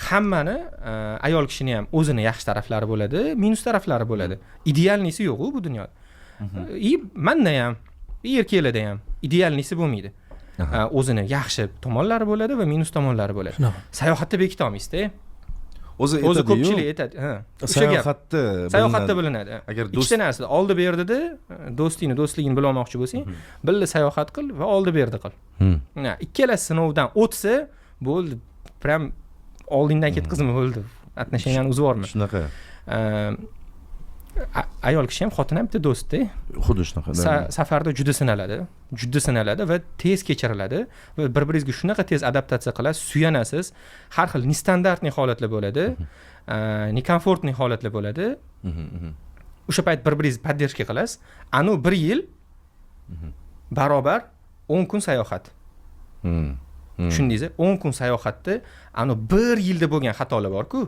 Hammani, ayol kishini ham o'zini yaxshi taraflari bo'ladi, minus taraflari bo'ladi. Идеальный si yo'q u bu dunyoda. И manda ham, и erkaklarda ham идеальный si bo'lmaydi. O'zini yaxshi tomonlari bo'ladi va minus tomonlari bo'ladi. Shunaqa. Sayohatda bekita olmaysizda. O'zi O'zi aytadiyu, ko'pchilik aytadi, ha, o'sha gap. Sayohatda Sayohatda bilinadi. Agar Ikkita do'st narsa oldi berdida, do'stingni, do'stligini bilolmoqchi bo'lsang, birga sayohat qil va oldi berdi qil. Ikkala sinovdan o'tsa bo'ldi, прям oldingdan ketqizma, bo'ldi, отношения ni uzib yuborma. Shunaqa. Ayol kishi ham, xotin ham bitta do'stda. Xuddi shunaqa. Safarda juda sinaladi, juda sinaladi va tez kechiriladi va bir biringizga shunaqa tez adaptatsiya qilasiz, suyanasiz. Har xil нестандартный holatlar bo'ladi, некомфортный holatlar bo'ladi. Mhm, mhm. O'sha payt bir biringizni поддержка qilasiz. Anu bir yil barobar 10 kun sayohat. Tushundingiz? 10 kun sayohatda anu bir yilda bo'lgan xatolar borku,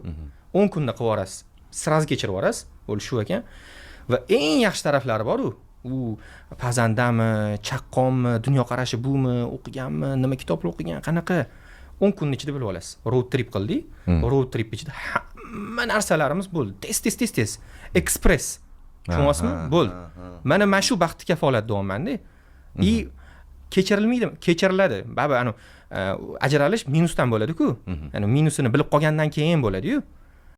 10 kunda qilib yuborasiz, сразу kechirib yuborasiz, bo'ldi, shu ekan. Va eng yaxshi taraflari boru, u pazandami, chaqqonmi, dunyoqarashi bumi, o'qiganmi, nima kitoblar o'qigan, qanaqa, 10 kunni ichida bilib olasiz. Road trip qildik. Road trip ichida hamma narsalarimiz bo'ldi, tez, tez, tez, tez, ekspress, tushunyapsizmi? Bo'ldi. Mana shu baxtni kafolat deyapmanda. И kechirilmaydimi? Kechiriladi baribir. Anavi ajralish minusdan bo'ladiku, ya'ni minusini bilib qolgandan keyin bo'ladiyu.